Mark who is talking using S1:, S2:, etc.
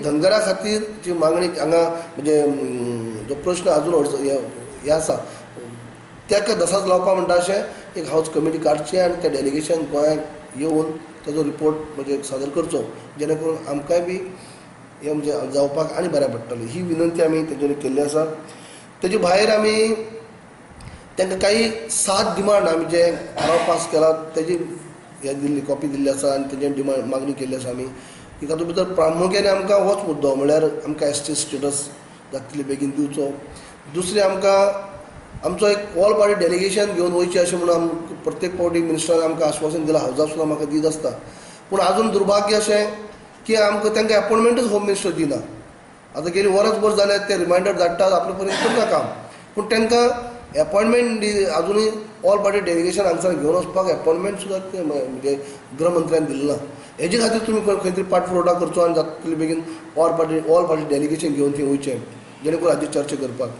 S1: धनगरा खातीर जी मागणी हांगा म्हणजे जो प्रश्न अजून हे आसा ताका दसाच लावपा म्हणटा अशें एक हावज कमिटी काडची आनी त्या डेलिगेशन गोंयांत येवन ताजो रिपोर्ट म्हणजे सादर करचो, जेणे करून आमकांय बी हें म्हणजे जावपाक आनी बऱ्या पडटलें. ही विनंती आमी तेंच्यांनी केल्ली आसा. तेजे भायर आमी तांकां काही 7 डिमांड आमी जे ठराव पास केला तेजी हे दिल्ली कॉपी दिल्ली आसा आनी तेजे डिमांड मागणी केल्ली आसा आमी की तातूंत भितर प्रामुख्यान आमकां होच मुद्दो म्हळ्यार आमकां एस टी स्टेटस जाता बेगीन दिवचो. दुसरें आमकां आमचो एक ऑल पार्टी डेलिगेशन घेवन वयचें अशें म्हणून आमकां प्रत्येक पावटी मिनिस्टरान आमकां आश्वासन दिलां, हावजाक सुद्दां म्हाका दीत आसता. पूण आजून दुर्भाग्य अशें की आमकां तांकां एपॉयंटमेंटूच होम मिनिस्टर दिना. आतां गेली वरस भर जाल्यार ते रिमायंडर धाडटात आपले पर्यंत करता काम, पूण तांकां एपॉयंटमेंट आजुनूय ऑल पार्टी डेलिगेशन हांगसर घेवन वचपाक एपॉयंटमेंट सुद्दां ते म्हणजे गृहमंत्र्यान दिल्लो ना. हेजे खातीर तुमी खंय तरी पाठपुरवठा करचो आनी जाता तितले बेगीन ऑल पार्टी डेलिगेशन घेवन थंय वयचें, जेणे करून हाजी चर्चा करपाक.